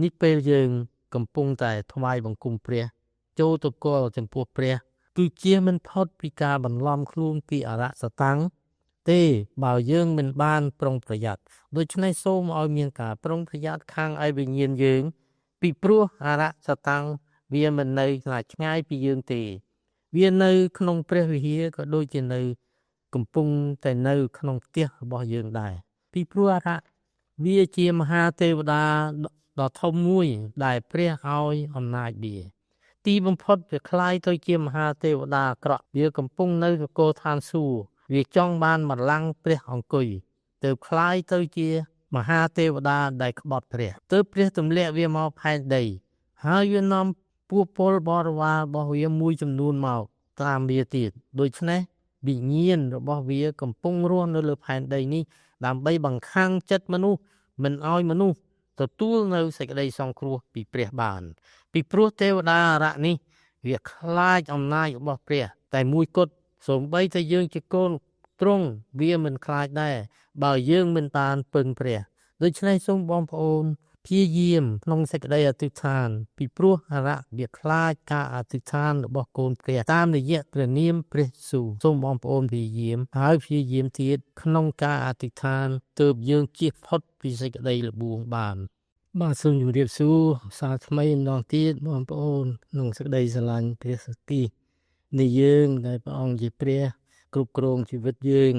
នេះពេលយើងកំពុងតែថ្វាយបង្គំព្រះ ចូលទៅគាល់ចំពោះព្រះ គឺជាមិនផុតពីការបន្លំខ្លួនពីអរៈសតាំងទេបើយើងមិនបានប្រុងប្រយ័ត្នដូច្នេះសូមឲ្យមានការប្រុងប្រយ័ត្នខាងឯវិញ្ញាណយើង ពីព្រោះអរៈសតាំងវាមិននៅឆ្ងាយពីយើងទេ វានៅក្នុងព្រះវិហារក៏ដូចជានៅ កំពុងតែនៅក្នុងផ្ទះរបស់យើងដែរពីព្រោះអរៈវាជាមហាទេវតាដ៏ធំមួយដែលព្រះឲ្យអំណាចវា ទីបំផុតវាคล้ายទៅជាមហាទេវតាអាក្រក់វាកំពុងនៅនគរឋានសួគ៌វាចង់បានបល្ល័ង្កព្រះអង្គុយទើបคล้ายទៅជាមហាទេវតាដែលក្បត់ព្រះទើបព្រះទម្លាក់វាមកផែនដី ហើយវានាំពួកពលបរិវាររបស់វាមួយចំនួនមកតាមវាទៀតដូច្នេះវិញ្ញាណរបស់វាកំពុងរស់នៅលើផែនដីនេះដើម្បីបង្ខាំងចិត្តមនុស្សមិនឲ្យមនុស្សទទួលនៅសេចក្តីសង្គ្រោះពីព្រះបាន ពីព្រោះទេវតាអរៈនេះវាខ្លាចអំណាចរបស់ព្រះ តែមួយគត់សូម្បីតែយើងជាកូនទ្រង់វាមិនខ្លាចដែរបើយើងមិនបានពឹងព្រះដូច្នេះសូមបងប្អូនព្យាយាមក្នុងសេចក្តីអធិដ្ឋាន ពីព្រោះអរៈវាខ្លាចការអធិដ្ឋានរបស់កូនព្រះតាមរយៈព្រះនាមព្រះយេស៊ូវសូមបងប្អូនព្យាយាមហើយព្យាយាមទៀតក្នុងការអធិដ្ឋានទើបយើងជៀសផុតពីសេចក្តីល្បួងបាន បាទសូមជម្រាបសួរសាថ្មីម្ដងទៀតបងប្អូនក្នុងសេចក្តីស្រឡាញ់ព្រះសគីនៃយើងដែលព្រះអង្គជាព្រះគ្រប់គ្រងជីវិតយើង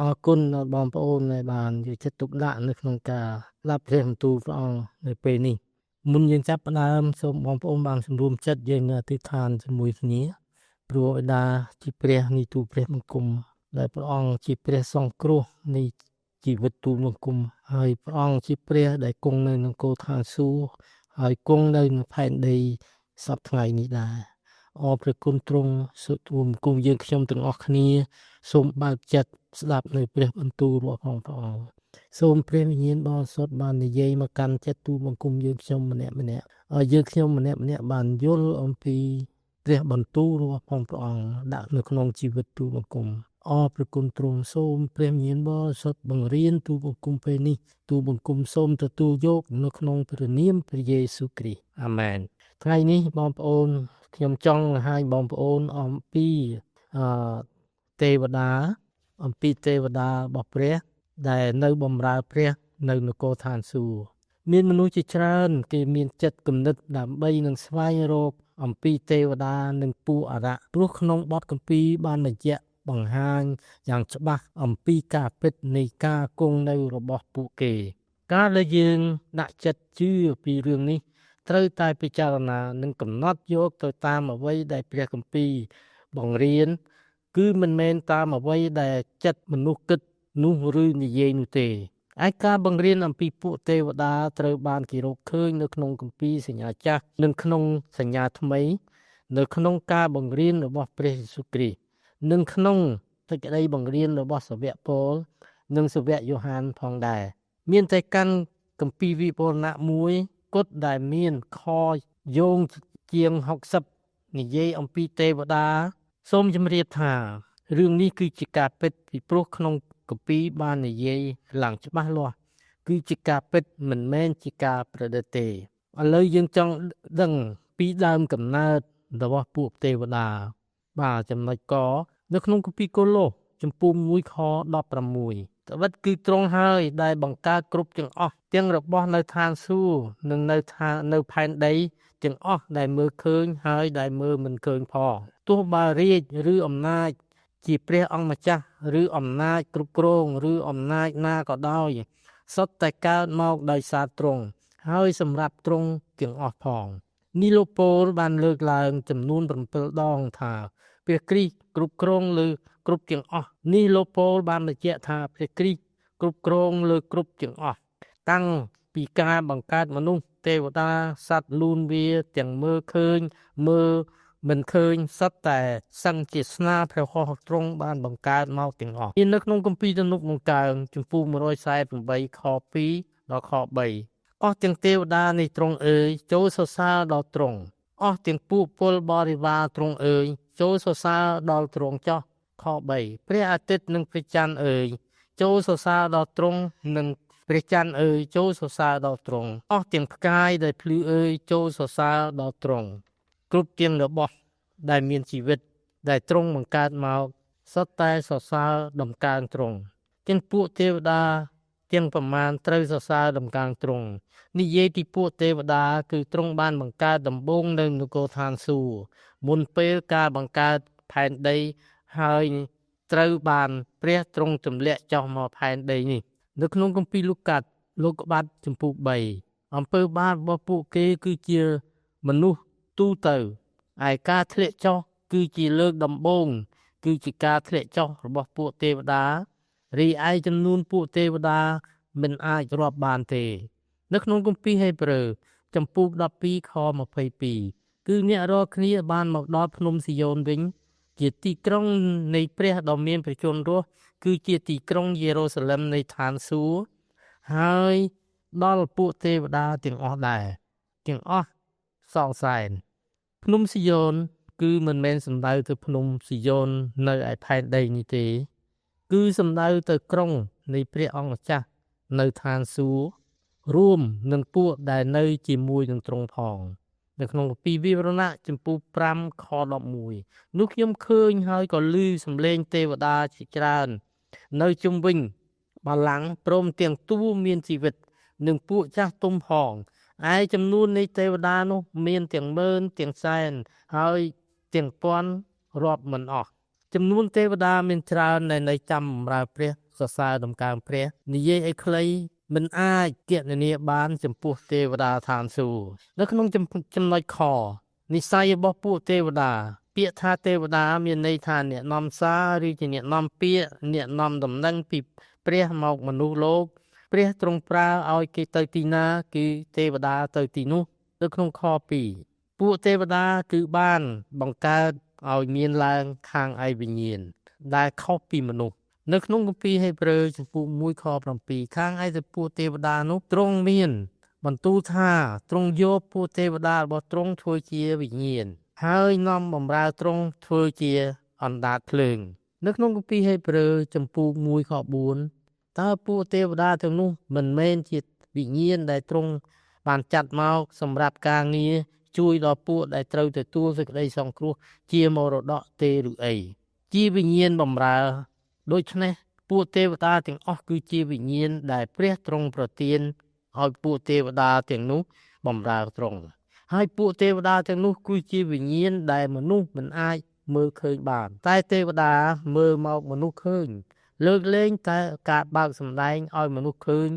អរគុណដល់បងប្អូនដែលបានយកចិត្តទុកដាក់នៅក្នុងការស្ដាប់ព្រះបន្ទូលព្រះអង្គនៅពេលនេះមុនយើងចាប់ផ្ដើមសូមបងប្អូនបានសម្រួមចិត្តយើងនៅអធិដ្ឋានជាមួយគ្នាព្រោះបិតាជាព្រះនៃទូលព្រះបង្គំដែលព្រះអង្គជាព្រះសង្គ្រោះនៃជីវិតទូលបង្គំហើយព្រះអង្គជាព្រះដែលគង់នៅនគរឋានសួគ៌ហើយគង់នៅក្នុងផែនដីសព្វថ្ងៃនេះដែរអរព្រះគុណទ្រង់សូមទូលបង្គំយើងខ្ញុំទាំងអស់គ្នាសូមបើកចិត្តស្ដាប់នៅព្រះបន្ទូលរបស់ផងព្រះអង្គសូមព្រះវិញ្ញាណបរិសុទ្ធបាននិយាយមកកាន់ចិត្តទូលបង្គំយើងខ្ញុំម្នាក់ម្នាក់ឲ្យយើងខ្ញុំម្នាក់ម្នាក់បានយល់អំពីព្រះបន្ទូលរបស់ផងព្រះអង្គដាក់នៅក្នុងជីវិតទូលបង្គំអរព្រះគុណទ្រង់សូមព្រះវិញ្ញាណបរិសុទ្ធបង្រៀនទូលបង្គំពេលនេះទូលបង្គំសូមទទួលយកនៅក្នុងព្រះនាមព្រះយេស៊ូវគ្រីស្ទអាមែនថ្ងៃនេះបងប្អូនខ្ញុំចង់បង្ហាញបងប្អូនអំពីអឺទេវតាអំពីទេវតារបស់ព្រះ ដែលនៅបម្រើព្រះនៅនគរឋានសួគ៌មានមនុស្សជាច្រើន គេមានចិត្តគំនិតដើម្បីនឹងស្វែងរកអំពីទេវតានិងពួកអរៈព្រោះក្នុងបទគម្ពីរបានបញ្ជាក់បង្ហាញយ៉ាងច្បាស់អំពីការពិតនៃការគង់នៅរបស់ពួកគេ ការដែលយើងដាក់ចិត្តជឿពីរឿងនេះ ត្រូវតែពិចារណានិងកំណត់យកទៅតាមអ្វីដែលព្រះគម្ពីរបង្រៀនគឺមិនមែនតាមអ្វីដែលចិត្តមនុស្សគិតនោះឬនិយាយនោះទេឯការបង្រៀនអំពីពួកទេវតាត្រូវបានគេរកឃើញនៅក្នុងគម្ពីរសញ្ញាចាស់និងក្នុងសញ្ញាថ្មី នៅក្នុងការបង្រៀនរបស់ព្រះយេស៊ូវគ្រីស្ទនិងក្នុងសេចក្តីបង្រៀនរបស់សាវកប៉ូលនិងសាវកយ៉ូហានផងដែរមានតែកាន់គម្ពីរវិវរណៈមួយគត់ដែលមានខយោងជាង60និយាយអំពីទេវតាសូមជម្រាបថារឿងនេះគឺជាការពិតពីព្រោះក្នុងគម្ពីរបាននិយាយឡើងច្បាស់លាស់គឺជាការពិតមិនមែនជាការប្រឌិតទេឥឡូវយើងចង់ដឹងពីដើមកំណើតរបស់ពួកទេវតាបាទចំណុចកនៅក្នុងគម្ពីរកូឡូសចំពោះ1ខ16ត្បិតគឺទ្រង់ហើយដែលបង្កើតគ្រប់ទាំងអស់ទាំងរបស់នៅឋានសួគ៌និងនៅឋាននៅផែនដីទាំងអស់ដែលមើលឃើញហើយដែលមើលមិនឃើញផងទោះបើរាជឬអំណាចជាព្រះអង្គម្ចាស់ឬអំណាចគ្រប់គ្រងឬអំណាចណាក៏ដោយសុទ្ធតែកើតមកដោយសារទ្រង់ហើយសម្រាប់ទ្រង់ទាំងអស់ផងនេះលោកប៉ូលបានលើកឡើងចំនួន7ដងថាព្រះគ្រីស្ទគ្រប់គ្រងលើគ្រប់ទាំងអស់នេះលោកប៉ូលបានបញ្ជាក់ថាព្រះគ្រីស្ទគ្រប់គ្រងលើគ្រប់ទាំងអស់តាំងពីការបង្កើតមនុស្សទេវតាសត្វលូនវាទាំងមើលឃើញមើលមិនឃើញសុទ្ធតែសឹងជាស្នាព្រះហស្ថទ្រង់បានបង្កើតមកទាំងអស់មាននៅក្នុងគម្ពីរទំនុកបង្កើងជំពូក148ខ2ដល់ខ3អស់ទាំងទេវតានៃទ្រង់អើយចូលសរសើរដល់ទ្រង់អស់ទាំងពួកពលបរិវារទ្រង់អើយចូលសរសើរដល់ទ្រង់ចោះខ3ព្រះអាទិត្យនិងព្រះច័ន្ទអើយចូលសរសើរដល់ទ្រង់និង ព្រះច័ន្ទអើយចូលសរសើរដល់ទ្រង់អស់ទាំងផ្កាយដែលភ្លឺអើយចូលសរសើរដល់ទ្រង់គ្រប់ទាំងរបស់ដែលមានជីវិតដែលទ្រង់បង្កើតមកសុទ្ធតែសរសើរដំកើងទ្រង់ទាំងពួកទេវតាទាំងប្រមាណត្រូវសរសើរដំកើងទ្រង់និយាយពីពួកទេវតាគឺទ្រង់បានបង្កើតដំបូងនៅនគរឋានសួគ៌មុនពេលការបង្កើតផែនដីហើយត្រូវបានព្រះទ្រង់ទម្លាក់ចុះមកផែនដីនេះនៅក្នុងគម្ពីរលូកាលោកក្បាត់ជំពូក3អំពើបាបរបស់ពួកគេគឺជាមនុស្សទូទៅឯការធ្លាក់ចុះគឺជាលើកដំបូងគឺជាការធ្លាក់ចុះរបស់ពួកទេវតារីឯចំនួនពួកទេវតាមិនអាចរាប់បានទេនៅក្នុងគម្ពីរហេព្រើរចំពូក12ខ22គឺអ្នករាល់គ្នាបានមកដល់ភ្នំស៊ីយ៉ូនវិញជាទីក្រុងនៃព្រះដ៏មានព្រះជន្មរស់គឺជាទីក្រុងយេរូសាឡឹមនៃឋានសួគ៌ហើយដល់ពួកទេវតាទាំងអស់ដែរទាំងអស់សងសែនភ្នំស៊ីយ៉ូនគឺមិនមែនសំដៅទៅភ្នំស៊ីយ៉ូននៅឯផែនដីនេះទេគឺសំដៅទៅក្រុងនៃព្រះអង្គម្ចាស់នៅឋានសួគ៌រួមនឹងពួកដែលនៅជាមួយនឹងទ្រង់ផងនៅក្នុងគម្ពីរវិវរណៈជំពូក5ខ11នោះខ្ញុំឃើញហើយក៏ឮសំឡេងទេវតាជាច្រើននៅជុំវិញបល្ល័ង្កព្រមទាំងតួមានជីវិតនិងពួកចាស់ទុំផងឯចំនួននៃទេវតានោះមានទាំងម៉ឺនទាំងសែនហើយទាំងពាន់រាប់មិនអស់ចំនួនទេវតាមានច្រើនដែលនៅចាំបម្រើព្រះសរសើរដំកើងព្រះនិយាយឲ្យខ្លីមិនអាចគណនាបានចំពោះទេវតាឋានសួគ៌នៅក្នុងចំណុចខនិស័យរបស់ពួកទេវតាពាក្យថាទេវតាមានន័យថាអ្នកនាំសារឬជាអ្នកនាំពាក្យអ្នកនាំដំណឹងពីព្រះមកមនុស្សលោកព្រះទ្រង់ប្រើឲ្យគេទៅទីណាគឺទេវតាទៅទីនោះនៅក្នុងខ2ពួកទេវតាគឺបានបង្កើតឲ្យមានឡើងខាងឯវិញ្ញាណដែលខុសពីមនុស្សនៅក្នុងគម្ពីរហេព្រើរជំពូក1ខ7ខាងឯទៅពួកទេវតានោះទ្រង់មានបន្ទូលថាទ្រង់យកពួកទេវតារបស់ទ្រង់ធ្វើជាវិញ្ញាណហើយនាំបម្រើទ្រង់ធ្វើជាអណ្ដាតភ្លើងនៅក្នុងគម្ពីរហេព្រើរជំពូក1ខ4តើពួកទេវតាទាំងនោះមិនមែនជាវិញ្ញាណដែលទ្រង់បានចាត់មកសម្រាប់ការងារជួយដល់ពួកដែលត្រូវទទួលសេចក្តីសង្គ្រោះជាមរតកទេឬអីជាវិញ្ញាណបម្រើដូច្នេះពួកទេវតាទាំងអស់គឺជាវិញ្ញាណដែលព្រះទ្រង់ប្រទានឲ្យពួកទេវតាទាំងនោះបម្រើទ្រង់ហើយពួកទេវតាទាំងនោះគឺជាវិញ្ញាណដែលមនុស្សមិនអាចមើលឃើញបានតែទេវតាមើលមកមនុស្សឃើញលើកលែងតែការបើកសម្ដែងឲ្យមនុស្សឃើញ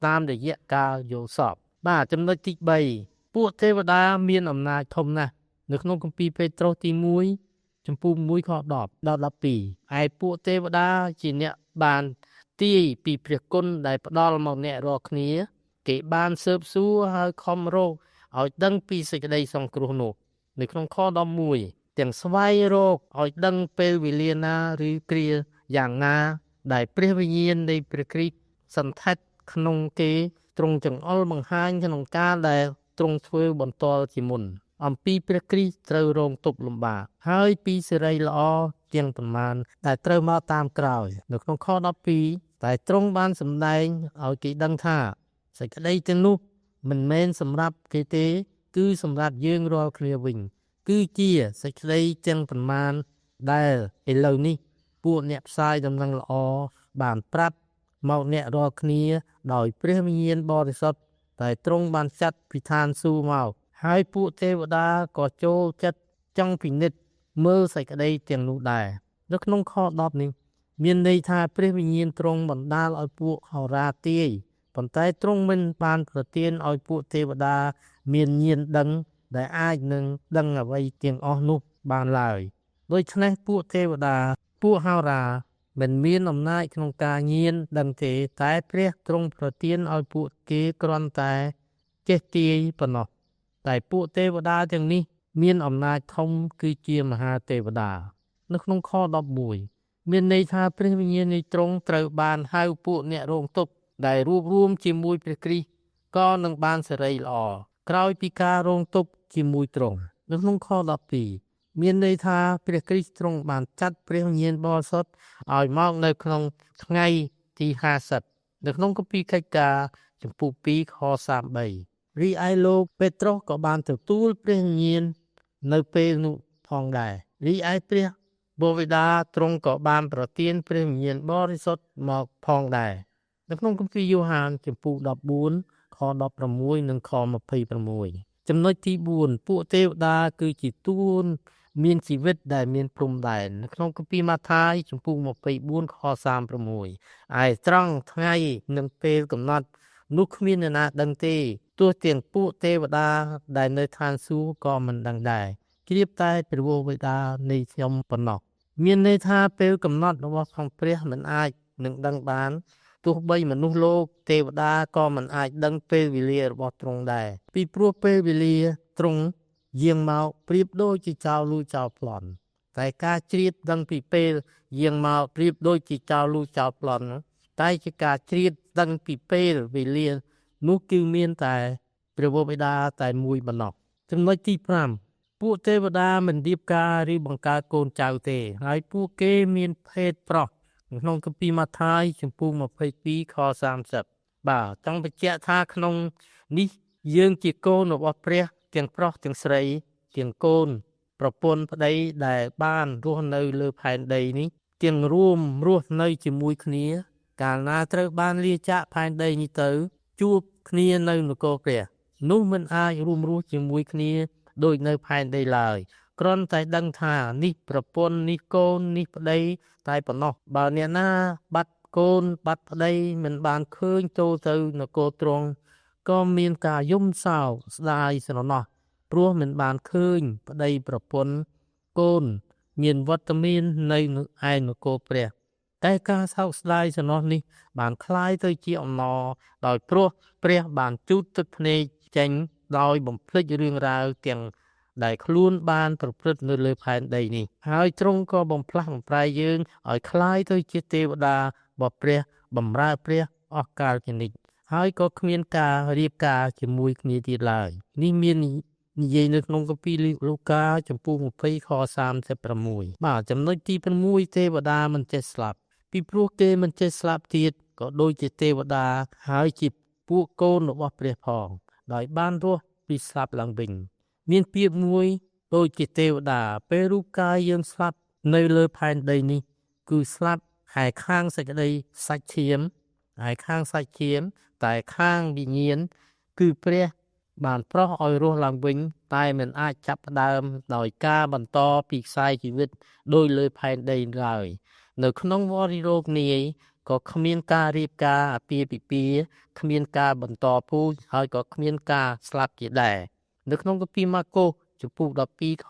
តាមរយៈការយល់សប្តិបាទចំណុចទី3ពួកទេវតាមានអំណាចធំណាស់នៅក្នុងគម្ពីរពេត្រុសទី1ចំពូក1ខ10ដល់12ឯពួកទេវតាជាអ្នកបានទាយពីព្រះគុណដែលផ្ដល់មកអ្នករាល់គ្នាគេបានស៊ើបសួរហើយខំរកឲ្យដឹងពីសេចក្តីសង្គ្រោះនោះនៅក្នុងខ11ទាំងស្វែងរកឲ្យដឹងពេលវេលាណាឬគ្រាយ៉ាងណាដែលព្រះវិញ្ញាណនៃព្រះគ្រីស្ទសន្ធិដ្ឋក្នុងគេទ្រង់ចង្អុលបង្ហាញក្នុងការដែលទ្រង់ធ្វើបន្ទាល់ជាមុនអំពីព្រះគ្រីស្ទត្រូវរងទុក្ខលំបាកហើយពីសិរីល្អជាងប៉ុន្មានដែលត្រូវមកតាមក្រោយនៅក្នុងខ12តែទ្រង់បានសម្ដែងឲ្យគេដឹងថាសេចក្តីទាំងនោះមិនមែនសម្រាប់គេទេគឺសម្រាប់យើងរាល់គ្នាវិញគឺជាសេចក្តីទាំងប៉ុន្មានដែលឥឡូវនេះពួកអ្នកផ្សាយដំណឹងល្អបានប្រាប់មកអ្នករាល់គ្នាដោយព្រះវិញ្ញាណបរិសុទ្ធតែទ្រង់បានចាត់ពិឋានសួគ៌មកហើយពួកទេវតាក៏ចូលចិត្តចង់ពិនិត្យមើលសេចក្តីទាំងនោះដែរនៅក្នុងខ10នេះមានន័យថាព្រះវិញ្ញាណទ្រង់បណ្ដាលឲ្យពួកហោរាទាយប៉ុន្តែទ្រង់មិនបានប្រទានឲ្យពួកទេវតាមានញាណដឹងដែលអាចនឹងដឹងអ្វីទាំងអស់នោះបានឡើយដូច្នេះពួកទេវតាពួកហោរាមិនមានអំណាចក្នុងការញាណដឹងទេតែព្រះទ្រង់ប្រទានឲ្យពួកគេគ្រាន់តែចេះទាយប៉ុណ្ណោះតែពួកទេវតាទាំងនេះមានអំណាចធំគឺជាមហាទេវតានៅក្នុងខ11មានន័យថាព្រះវិញ្ញាណនៃទ្រង់ត្រូវបានហៅពួកអ្នករងទុក្ខដែលរួបរួមជាមួយព្រះគ្រីស្ទក៏នឹងបានសេរីល្អក្រោយពីការរងទុក្ខជាមួយទ្រង់នៅក្នុងខ12មានន័យថាព្រះគ្រីស្ទទ្រង់បានចាត់ព្រះវិញ្ញាណបរិសុទ្ធឲ្យមកនៅក្នុងថ្ងៃទី50 នៅក្នុងគម្ពីរកិច្ចការជំពូក2ខ33រីឯលោកពេត្រុសក៏បានទទួលព្រះវិញ្ញាណនៅពេលនោះផងដែររីឯព្រះបិតាទ្រង់ក៏បានប្រទានព្រះវិញ្ញាណបរិសុទ្ធមកផងដែរនៅក្នុងគម្ពីរយ៉ូហានជំពូក14ខ16និងខ26ចំណុចទី4ពួកទេវតាគឺជាទួនមានជីវិតដែលមានព្រំដែននៅក្នុងគម្ពីរម៉ាថាយជំពូក24ខ36ឯត្រង់ថ្ងៃនិងពេលកំណត់នោះគ្មានអ្នកណាដឹងទេទោះទាំងពួកទេវតាដែលនៅឋានសួគ៌ក៏មិនដឹងដែរជ្រាបតែព្រះវរបិតានៃខ្ញុំប៉ុណ្ណោះមានន័យថាពេលកំណត់របស់ផងព្រះមិនអាចនឹងដឹងបានទោះបីមនុស្សលោកទេវតាក៏មិនអាចដឹងពេលវេលារបស់ទ្រង់ដែរពីព្រោះពេលវេលាទ្រង់យាងមកប្រៀបដូចជាចោរលួចចោរប្លន់តែការជ្រាបដឹងពីពេលយាងមកប្រៀបដូចជាចោរលួចចោរប្លន់តែជាការជ្រាបដឹងពីពេលវេលានោះគឺមានតែព្រះវរបិតាតែមួយប៉ុណ្ណោះចំណុចទី5ពួកទេវតាមិនរៀបការឬបង្កើតកូនចៅទេហើយពួកគេមានភេទប្រុសក្នុងគម្ពីរម៉ាថាយជំពូក22ខ30បាទចង់បញ្ជាក់ថាក្នុងនេះយើងជាកូនរបស់ព្រះទាំងប្រុសទាំងស្រីទាំងកូនប្រពន្ធប្តីដែលបានរស់នៅលើផែនដីនេះទាំងរួមរស់នៅជាមួយគ្នាកាលណាត្រូវបានលាចាកផែនដីនេះទៅជួបគ្នានៅនគរព្រះនោះមិនអាចរួមរស់ជាមួយគ្នាដូចនៅផែនដីឡើយគ្រាន់តែដឹងថានេះប្រពន្ធនេះកូននេះប្តីតែប៉ុណ្ណោះបើអ្នកណាបាត់កូនបាត់ប្តីមិនបានឃើញចូលទៅនគរទ្រង់ក៏មានការយំសោកស្ដាយស្រណោះព្រោះមិនបានឃើញប្តីប្រពន្ធកូនមានវត្តមាននៅឯនគរព្រះតែការសោកស្ដាយស្រណោះនេះបានคล้ายទៅជាអំណរដោយព្រោះព្រះបានជូតទឹកភ្នែកចេញដោយបំភ្លេចរឿងរ៉ាវទាំងដែលខ្លួនបានប្រព្រឹត្តនៅលើផែនដីនេះហើយទ្រង់ក៏បំផ្លាស់បំប្រែយើងឲ្យคล้ายទៅជាទេវតារបស់ព្រះបម្រើព្រះអស់កលជានិច្ចហើយក៏គ្មានការរៀបការជាមួយគ្នាទៀតឡើយនេះមាននិយាយនៅក្នុងគម្ពីរលូកាចំពោះ20ខ36បាទចំណុចទី6ទេវតាមិនចេះស្លាប់ពីព្រោះគេមិនចេះស្លាប់ទៀតក៏ដូចជាទេវតាហើយជាពួកកូនរបស់ព្រះផងដោយបានរស់ពីស្លាប់ឡើងវិញមានពាក្យមួយដូចជាទេវតាពេលរូបកាយយើងស្លាប់នៅលើផែនដីនេះគឺស្លាប់ហើយខាងសេចក្តីសាច់ឈាមហើយខាងសាច់ឈាមតែខាងវិញ្ញាណគឺព្រះបានប្រោះឲ្យរស់ឡើងវិញតែមិនអាចចាប់ផ្ដើមដោយការបន្តពីខ្សែជីវិតដោយលើផែនដីឡើយនៅក្នុងវរិរោគនាយក៏គ្មានការរៀបការអាពាហ៍ពិពាហ៍គ្មានការបន្តពូជហើយក៏គ្មានការស្លាប់ជាដែរនៅក្នុងគម្ពីរម៉ាកុសជំពូក12ខ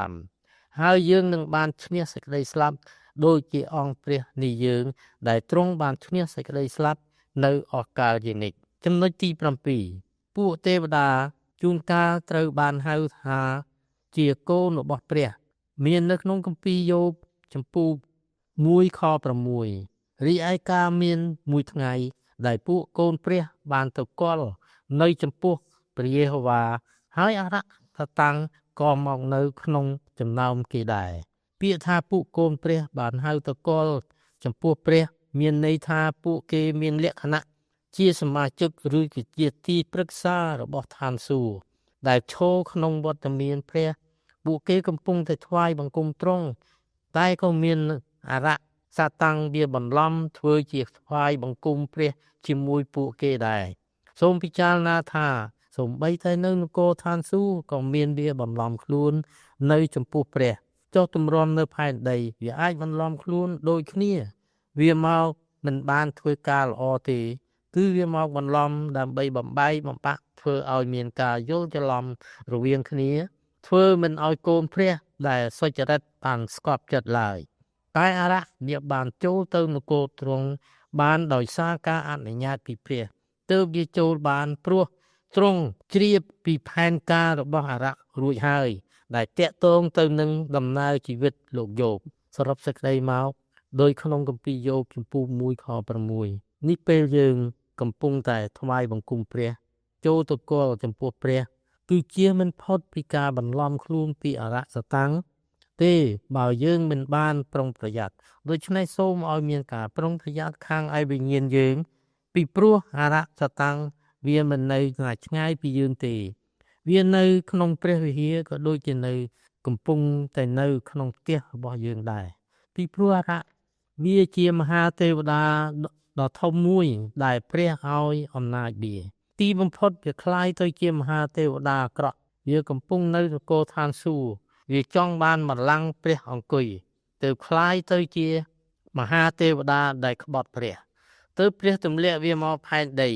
25ហើយយើងនឹងបានឈ្នះសេចក្តីស្លាប់ដូចជាអង្គព្រះនៃយើងដែលទ្រង់បានឈ្នះសេចក្តីស្លាប់នៅអស់កលជានិច្ចចំណុចទី7ពួកទេវតាជួនកាលត្រូវបានហៅថាជាកូនរបស់ព្រះមាននៅក្នុងគម្ពីរយោបជំពូក1ខ6រីឯការមានមួយថ្ងៃដែលពួកកូនព្រះបានទៅកល់នៅចំពោះព្រះយេហូវ៉ាហើយអរៈថាតាំងក៏មកនៅក្នុងចំណោមគេដែរពាក្យថាពួកកូនព្រះបានហៅទៅកល់ចំពោះព្រះមានន័យថាពួកគេមានលក្ខណៈជាសមាជិកឬជាទីប្រឹក្សារបស់ឋានសួគ៌ដែលឈរក្នុងវត្តមានព្រះពួកគេកំពុងតែថ្វាយបង្គំទ្រង់តែក៏មានអរៈសាតាំងវាបន្លំធ្វើជាថ្វាយបង្គំព្រះជាមួយពួកគេដែរសូមពិចារណាថាសូម្បីតែនៅនគរឋានសួគ៌ក៏មានវាបន្លំខ្លួននៅចំពោះព្រះចុះទម្រាំនៅផែនដីវាអាចបន្លំខ្លួនដូចគ្នាវាមកមិនបានធ្វើការល្អទេគឺវាមកបន្លំដើម្បីបំបែកបំបាក់ធ្វើឲ្យមានការយល់ច្រឡំរវាងគ្នាធ្វើមិនឲ្យកូនព្រះដែលសុចរិតបានស្កប់ចិត្តឡើយតែអរៈវាបានចូលទៅនគរទ្រង់បានដោយសារការអនុញ្ញាតពីព្រះទើបវាចូលបានព្រោះទ្រង់ជ្រាបពីផែនការរបស់អរៈរួចហើយដែលតាក់ទងទៅនឹងដំណើរជីវិតលោកយោបសរុបសេចក្តីមកដោយក្នុងគម្ពីរយោបជំពូក1ខ6នេះពេលយើងកំពុងតែថ្វាយបង្គំព្រះចូលទៅកល់ចំពោះព្រះគឺជាមិនផុតពីការបន្លំខ្លួនពីអរៈសតាំងទេបើយើងមិនបានប្រុងប្រយ័ត្នដូច្នេះសូមឲ្យមានការប្រុងប្រយ័ត្នខាងឯវិញ្ញាណយើង ពីព្រោះអារក្សសាតាំងវាមិននៅឆ្ងាយពីយើងទេ វានៅក្នុងព្រះវិហារក៏ដូចជានៅកំពុងតែនៅក្នុងផ្ទះរបស់យើងដែរពីព្រោះអារក្សវាជាមហាទេវតាដ៏ធំមួយដែលព្រះឲ្យអំណាចវាទីបំផុតវាក្លាយទៅជាមហាទេវតាអាក្រក់វាកំពុងនៅនគរឋានសួគ៌វាចង់បានបល្ល័ង្កព្រះអង្គុយទើបក្លាយទៅជាមហាទេវតាដែលក្បត់ព្រះទើបព្រះទម្លាក់វាមកផែនដី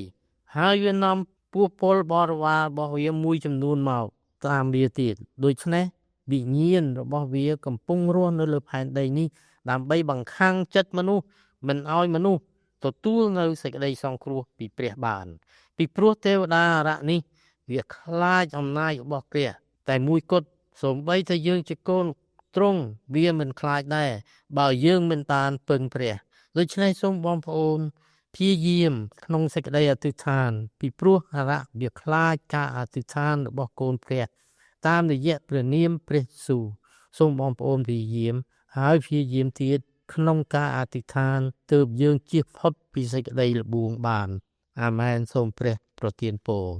ហើយវានាំពួកពលបរិវាររបស់វាមួយចំនួនមកតាមវាទៀតដូច្នេះវិញ្ញាណរបស់វាកំពុងរស់នៅលើផែនដីនេះដើម្បីបង្ខាំងចិត្តមនុស្សមិនឲ្យមនុស្សទទួលនៅសេចក្តីសង្គ្រោះពីព្រះបាន ពីព្រោះទេវតាអារក្សនេះវាខ្លាចអំណាចរបស់ព្រះតែមួយគត់សូម្បីតែយើងជាកូនទ្រង់វាមិនខ្លាចដែរបើយើងមិនបានពឹងព្រះដូច្នេះសូមបងប្អូនព្យាយាមក្នុងសេចក្តីអធិដ្ឋាន ពីព្រោះអារក្សវាខ្លាចការអធិដ្ឋានរបស់កូនព្រះ តាមរយៈព្រះនាមព្រះយេស៊ូវសូមបងប្អូនព្យាយាមហើយព្យាយាមទៀតក្នុងការអធិដ្ឋានទើបយើងជៀសផុតពីសេចក្តីល្បួងបានអាមែនសូមព្រះប្រទានពរ។